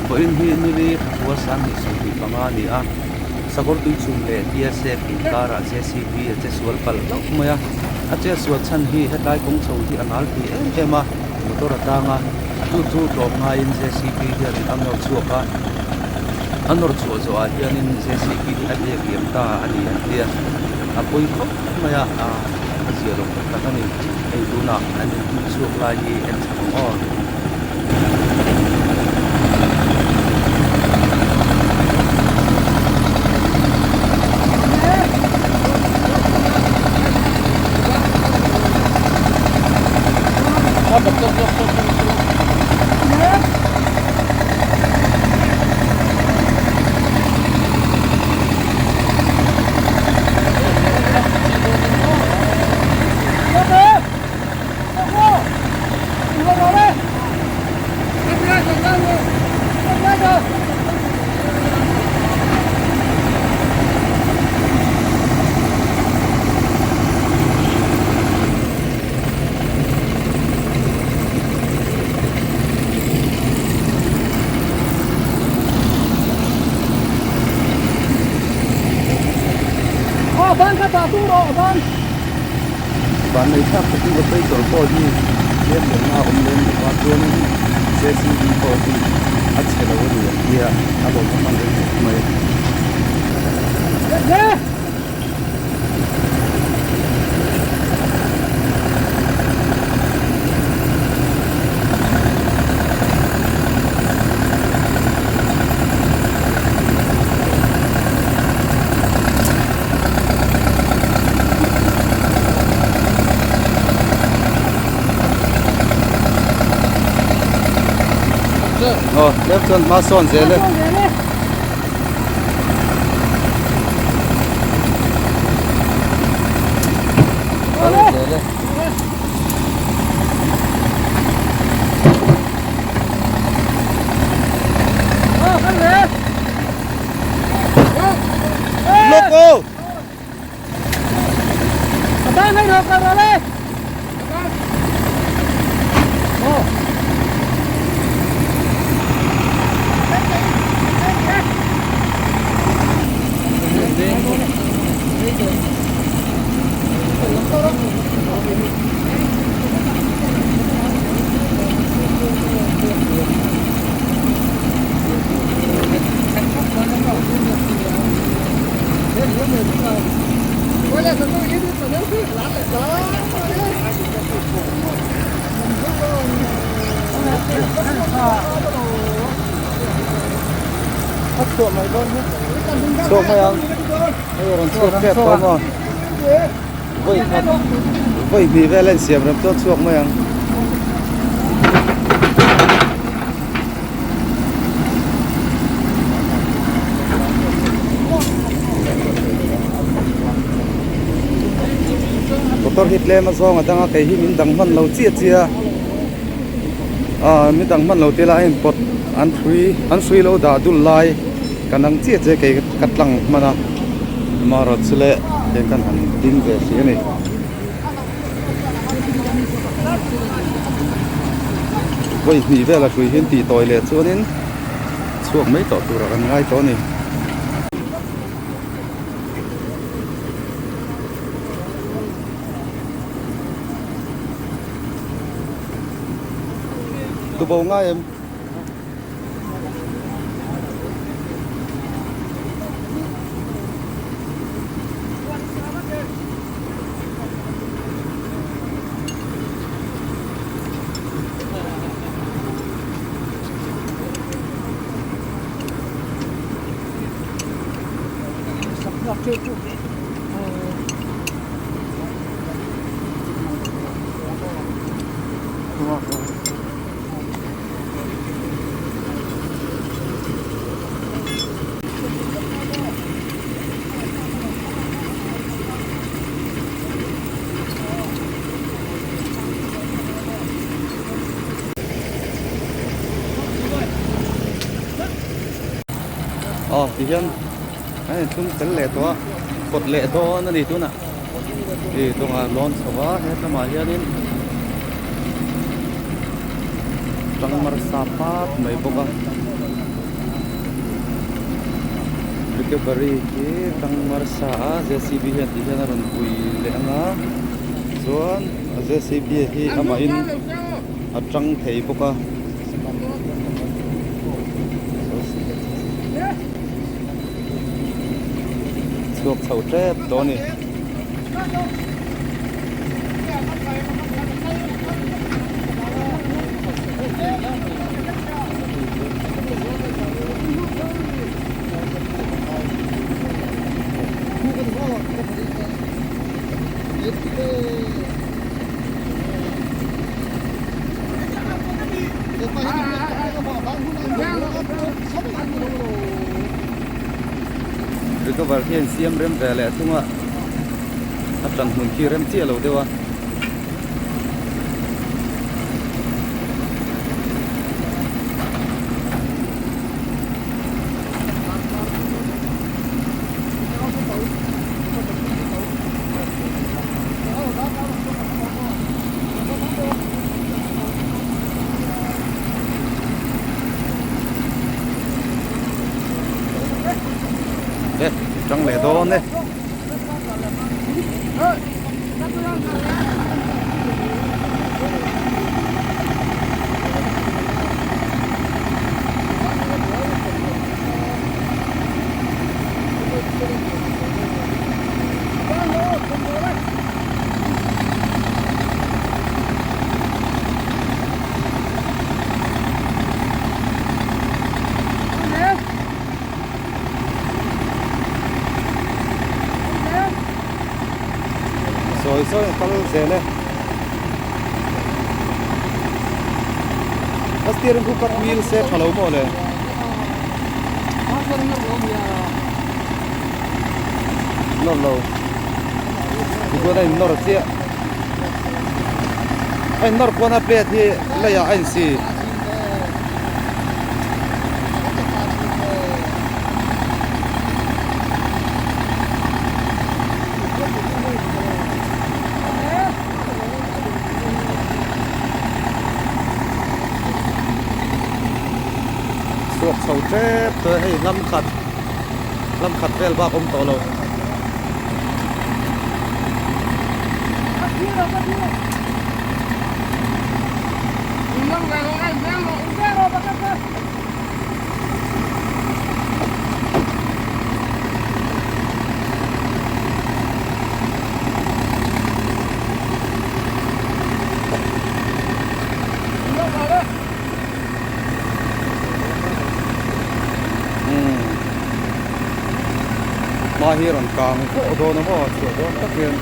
Vawiin hi nili thakua 2025 a ni a, Sakawr Tuichhum leh TSF inkarah JCB a che sual palh hlauh mai a, a che sual chhan hi hetlai kawng chho hi a nal thei em em a, motor a tang a, chu chu tlawm ngaiin JCB hianin a nawr chhuak a, a nawr chhuah zawhah hianin JCB hi a lek liam ta a ni an tia, a pawi khawp mai a, a zia lo tak tak a ni, hei tunah an inhmuh chhuak lai hi en chak ang aw. Van nei thlak takin operator pawh hi tlem lehna a awm lem lo va chuanin JCB pawh hi a chhe lo a ni ang tia a lawmawm ang reng khawp mai. Aw tlem chuan hma sawn zel e. Zel e. Loco! Chhuak mai ang hei rawn chhuak tep tawh maw vawi khat vawi hnih vel a insiam rem chuan chhuak mai ang. Motor hi tlem a zawng a dang a kei hi min dang hman lo chiah chiah a ah min dang hman lo tih lai a inpawt an hrui an hrui lo dah dul lai ka nang chiah chiah kei ka tlang hman a amaherawhchu chu le heng khan han ding ve hrih a ni. Vawi hnih vel a hrui hi an tih tawi leh chuanin chhuak mai tawh turah kan ngai tawh a ni. Tubo ngai em? Aw ti hian a inthlum fel leh tawh a kawt leh dawn a ni tunah ih tawngah lawn chho a he lamah hianin tangmar sa pap mai bawk a. Recovery khi tang mar sa a jcb hian ti hian a rawn pui leh ang a chuan jcb hi amahin a tang thei bawk a. Chhuak chho tep tawh a ni. Recover hi a insiam rem ve leh thung a a tan hmun khi rem chiah lo deuh a. Le tang leh dawn e. Sawi sawi a kal zel e. A steering khu cut wheel se tha lo maw le. Nawr lo. Tichuan a in nawr chiah. A in nawr khuan a plate hi leiah a insi. Chhuak chho tep tawh e hei lam khat lam khat vel bak awm tawh lo. Hma hi rawn kang vawh dawn a maw chhuah dawn tak hian.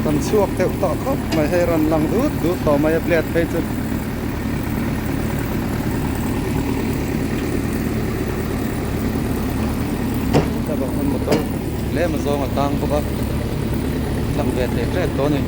Kan chhuak deuh tawh khawp mai hei rawn lang dut dut tawh mai a plate phei chu. Tlabah khan motor tlem a zawng a tang bawk a tlang ve teh tep tawh a ni.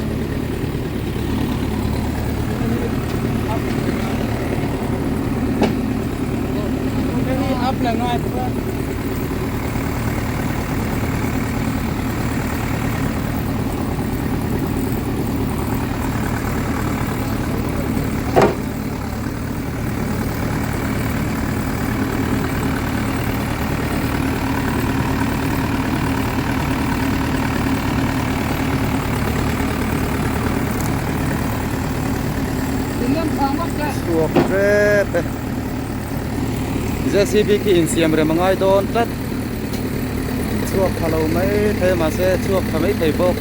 Chhuak tep e JCB khi insiam rem a ngai dawn tlat chhuak tha lo mai thei mahse chhuak tha mai thei bawk.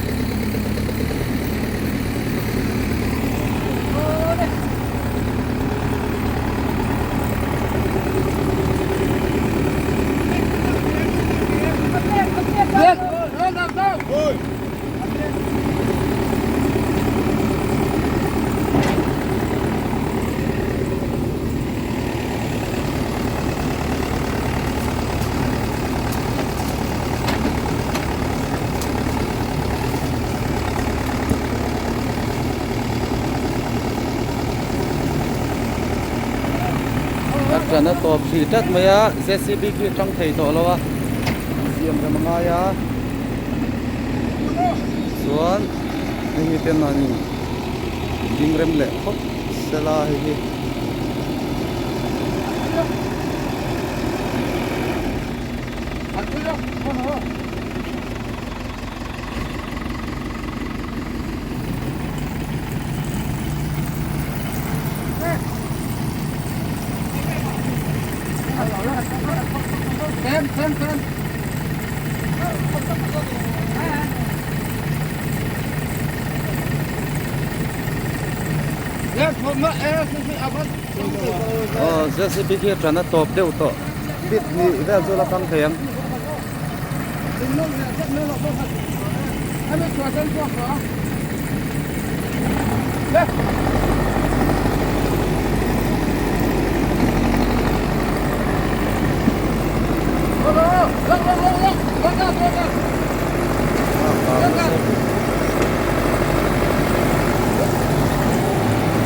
A ṭan a tawp hrih tlat mai a jcb khi a ṭang thei tawh lo a. Siam rem a ngai a chuan hei hi ten an in ding rem leh phawt sela hei hi. Aw JCB khi a tan a tawp deuh tawh bit hnih vel chu la tang thei ang.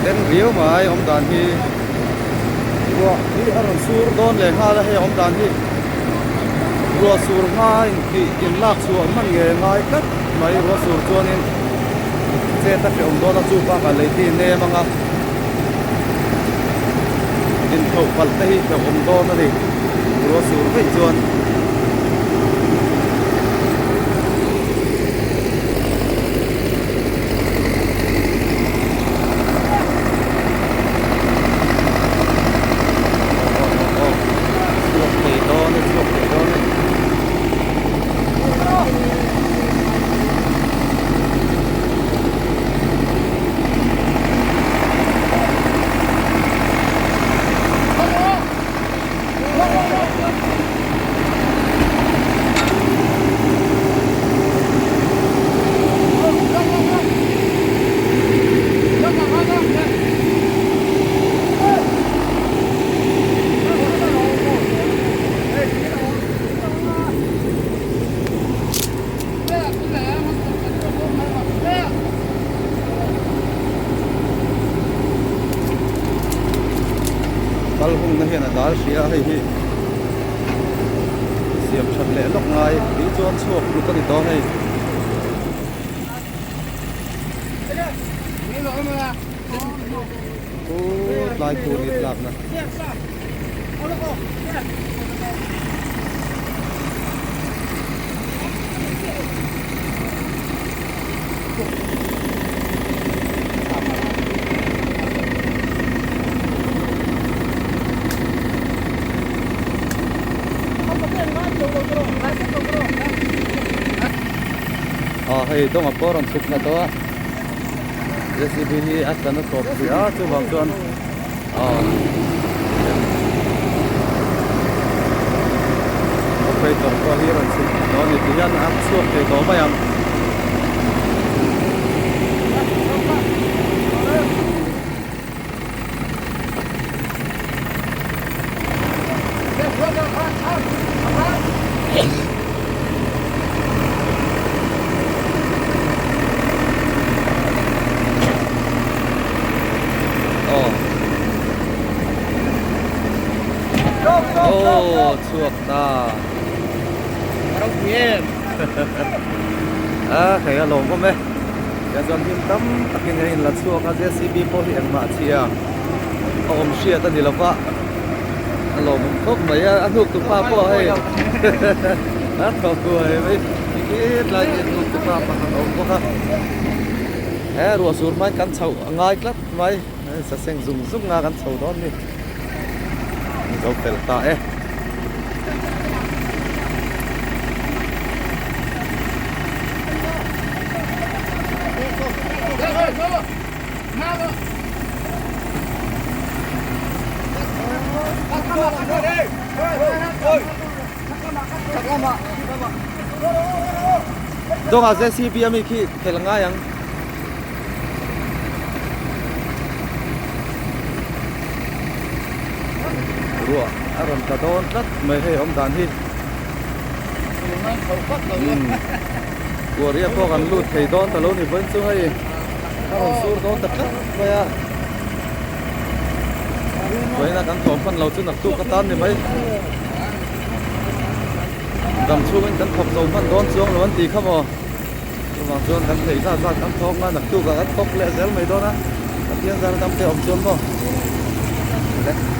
Den riau mai awm dan hi ruah hi a rawn sur dawn leh nghal a hei awm dan hi. Ruah sur hma intih inlak chhuah hman nge ngai tlat mai ruah sur chuanin chet a hrehawm dawn a chu bakah lei te nem anga inthoh palh te hi hrehawm dawn a ni ruah sur veih chuan. Chhuak thei dawn e chhuak thei dawn e. Kal hungna hian a dal hria a hei hi siam that leh lawk ngai tih chuan chhuak tluk a ni tawh hei. Tlai thu ni tlakna. Aw hei dawngah pawh a rawn chhuk thla tawh a. Jcb hi a tlan a tawp hrih a chuvang chuan aw operator pawh hi a rawn chhuk thla tawh a ni ti hian a chhuak thei tawh mai ang. Aw chhuak ta a hei a lawm awm e tiang chuan hnim tam takin hei in la chhuak a jcb pawh hi engmah chhia a awm hriat a ni lo va a lawmawm khawp mai a a hnuk tu pa pawh hei a thaw huai mai tlai hi a hnuk tu pa pakhat a awm bawk a he ruah sur hmain kan chhoh a ngai tlat mai saseng zung zung a kan chho dawn ni zo fel ta e. Dawngah JCB ami khi phel ngai ang. Ruah a rawn tla dawn tlat mai hei awm dan hi. Kuaria pawh kan lut thei dawn ta lo ni vawiin chu hei a rawn sur dawn ta tlat mai a. Vawiin a kan thawm hman lo chu naktuk atan ni mai. Dam chhungin kan thawk zo hman dawn chuang lo an tih kha maw? Chuvang chuan kan theih zat zat kan thawk nga naktuk ah kan thawk leh zel mai dawn a, Pathian zar dam te awm chuan maw? Le.